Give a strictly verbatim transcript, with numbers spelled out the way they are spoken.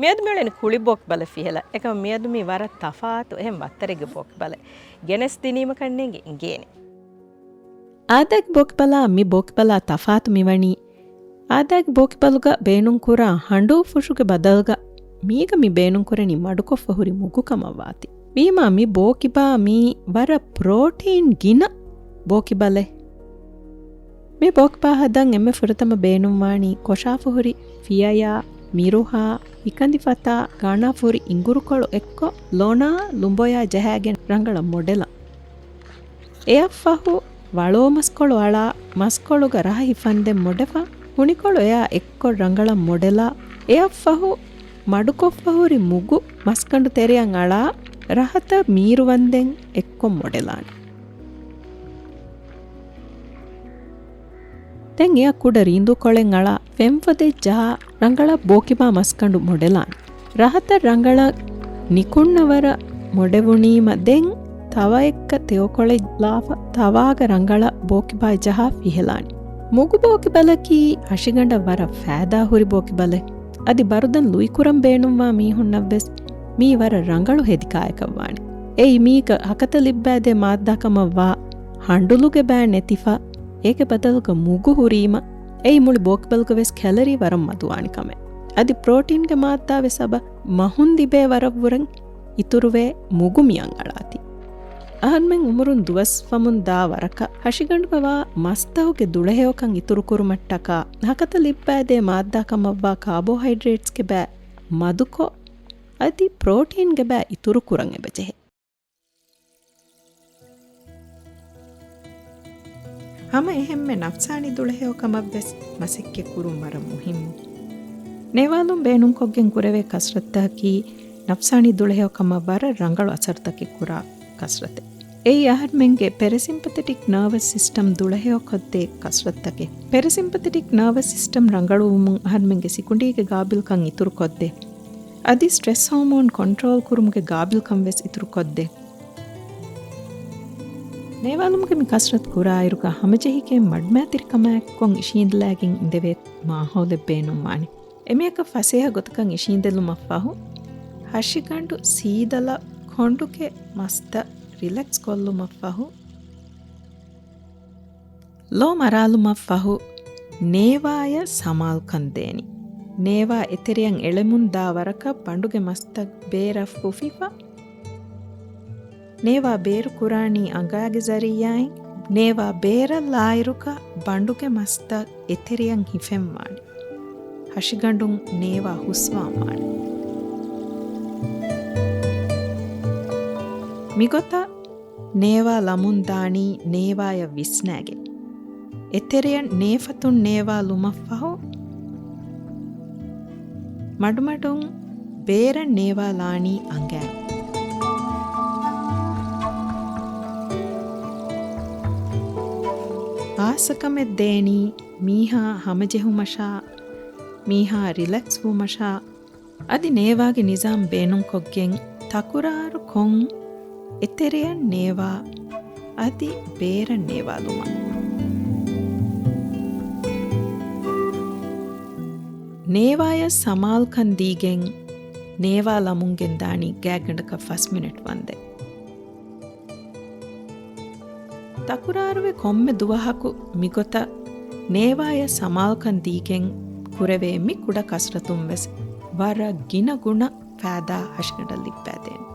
މިއަދު މިއުޅެނީ ކުޅި ބޯކިބަލެއް ފިހެލަ. އެކަމަ މިއަދު މީ ވަރަށް ތަފާތު އެހެން ވައްތަރެއްގެ ބޯކިބަލެއް. ގެނެސްދިނީމަކަށް ނޭނގެ އިނގޭނެ. އާދައިގެ ބޯކިބަލާ މި ބޯކިބަލާ ތަފާތު މިވަނީ، އާދައިގެ ބޯކިބަލުގަ ބޭނުންކުރާ ހަނޑޫ ފުށުގެ ބަދަލުގަ މީގަ މި ބޭނުންކުރަނީ މަޑުކޮށްފަ ހުރި މުގު ކަމަށްވާތީ. ވީމާ މި ބޯކިބާ މީ ވަރަށް ޕްރޯޓީން ގިނަ ބޯކިބަލެއް. މި ބޯކިބާ ހަދަން އެންމެ ފުރަތަމަ ބޭނުންވާނީ ކޮށާފަ ހުރި ފިޔަޔާ، މިރުހާ، ހިކަނދިފަތާ، ގަނަފުރި އިނގުރުކޮޅު އެއްކޮށް ލޮނާ ލުނބޮޔާ ޖަހާގެން ރަނގަޅަށް މޮޑެލަން. އެއަށްފަހު ވަޅޯމަސްކޮޅު އަޅާ، މަސްކޮޅުގަ ރަހަ ހިފަންދެން މޮޑެފަ، ހުނިކޮޅު އެއާ އެއްކޮށް ރަނގަޅަށް މޮޑެލާ، އެއަށްފަހު މަޑުކޮށްފަ ހުރި މުގު މަސްގަނޑު ތެރެއަށް އަޅާ، ރަހަތައް މީރުވަންދެން އެއްކޮށް މޮޑެލާނެ. ދެން އެއަށް ކުޑަ ރީނދޫ ކޮޅެއް އަޅާ، ފެންފޮދެއް ޖަހާ، ރަނގަޅަށް ބޯކިބާ މަސްގަނޑު މޮޑެލާނެ. ރަހަތައް ރަނގަޅަށް ނިކުންނަވަރަށް މޮޑެވުނީމަ ދެން ތަވައެއްގަ ތެޔޮކޮޅެއް ލާފަ، ތަވާގަ ރަނގަޅަށް ބޯކިބާ ޖަހާ ފިހެލާނެ. މުގު ބޯކިބަލަކީ ހަށިގަނޑަށް ވަރަށް ފައިދާ ހުރި ބޯކިބަލެއް. އަދި ބަރުދަން ލުއިކުރަން ބޭނުންވާ މީހުންނަށްވެސް މީ ވަރަށް ރަނގަޅު ހެދި ކާއެކަށްވާނެ. އެއީ މީގަ ހަކަތަ ލިއްބައިދޭ މާއްދާ ކަމަށްވާ ހަނޑުލުގެ ބައި ނެތިފަ، އޭގެ ބަދަލުގަ މުގު ހުރީމަ، އެއީ މުޅި ބޯކިބަލުގަވެސް ކެލަރީ ވަރަށް މަދުވާނެ ކަމެއް. އަދި ޕްރޯޓީންގެ މާއްދާވެސް އަބަ މަހުން ލިބޭ ވަރަށްވުރެން އިތުރުވޭ މުގު މިއަށް އަޅާތީ. އަހަރުމެން އުމުރުން ދުވަސްވަމުން ދާ ވަރަކަށް ހަށިގަނޑުގަ ވާ މަސްތަހުގެ ދުޅަހެޔޮކަން އިތުރުކުރުމަށްޓަކާ، ހަކަތަ ލިއްބައިދޭ މާއްދާ ކަމަށްވާ ކާބޯހައިޑްރޭޓްސްގެ ބައި މަދުކޮށް، އަދި ޕްރޯޓީންގެ ބައި އިތުރުކުރަން އެބަޖެހޭ. ހަމަ އެހެންމެ ނަފްސާނީ ދުޅަހެޔޮކަމަށްވެސް މަސައްކަތް ކުރުން ވަރަށް މުހިއްމު. ނޭވާލުން ބޭނުންކޮށްގެން ކުރެވޭ ކަސްރަތަކީ ނަފްސާނީ ދުޅަހެޔޮކަމަށް ވަރަށް ރަނގަޅު އަސަރުތަކެއް ކުރާ ކަސްރަތެއް. އެއީ އަހަރުމެންގެ ޕެރެސިމްޕަތެޓިކް ނާވަސް ސިސްޓަމް ދުޅަހެޔޮކޮށްދޭ ކަސްރަތަކެއް. ޕެރެސިމްޕަތެޓިކް ނާވަސް ސިސްޓަމް ރަނގަޅުވުމުން އަހަރުމެންގެ ސިކުނޑީގެ ގާބިލްކަން އިތުރުކޮށްދޭ. އަދި ސްޓްރެސް ހޯމޯން ކޮންޓްރޯލް ކުރުމުގެ ގާބިލްކަން ވެސް އިތުރުކޮށްދޭ. ނޭވާލުމުގެ މި ކަސްރަތު ކުރާއިރުގަ ހަމަޖެހިގެން މަޑުމައިތިރިކަމާއެކު އިށީނދެލާގެން އިނދެވޭ މާހައުލެއް ބޭނުންވާނެ. އެމީހަކަށް ފަސޭހަ ގޮތަކަށް އިށީނދެލުމަށްފަހު، ހަށިގަނޑު ސީދަލަށް ކޮނޑުގެ މަސްތައް ރިލެކްސް ކޮށްލުމަށްފަހު، ލޯ މަރާލުމަށް ފަހު، ނޭވާޔަށް ސަމާލުކަން ދޭނީ. ނޭވާ އެތެރެއަށް އެޅެމުން ދާ ވަރަކަށް ބަނޑުގެ މަސްތައް ބޭރަށް ފުފިފަ، ނޭވާ ބޭރު ކުރާނީ އަނގާގެ ޒަރީއާއިން. ނޭވާ ބޭރަށް ލާއިރުގަ ބަނޑުގެ މަސްތައް އެތެރެއަށް ހިފެންވާނެ. ހަށިގަނޑުން ނޭވާ ހުސްވާންވާނެ. މިގޮތަށް ނޭވާ ލަމުން ދާނީ ނޭވާޔަށް ވިސްނާގެން. އެތެރެއަށް ނޭފަތުން ނޭވާ ލުމަށްފަހު، މަޑުމަޑުން ބޭރަށް ނޭވާ ލާނީ އަނގައިން. އާސަކަމެއް ދޭނީ މީހާ ހަމަޖެހުމަށާ، މީހާ ރިލެކްސް ވުމަށާ، އަދި ނޭވާގެ ނިޒާމް ބޭނުންކޮށްގެން ތަކުރާރު ކޮށް އެތެރެއަށް ނޭވާ އަދި ބޭރަށް ނޭވާލުމަށް. ނޭވާޔަށް ސަމާލުކަން ދީގެން ނޭވާ ލަމުން ގެންދާނީ ގާތްގަނޑަކަށް ފަސް މިނެޓް ވަންދެން. ތަކުރާރުވެ ކޮންމެ ދުވަހަކު މިގޮތަށް ނޭވާޔަށް ސަމާލުކަން ދީގެން ކުރެވޭ މި ކުޑަ ކަސްރަތުން ވެސް ވަރަށް ގިނަ ގުނަ ފައިދާ ހަށިގަނޑަށް ލިއްބައިދޭނެ.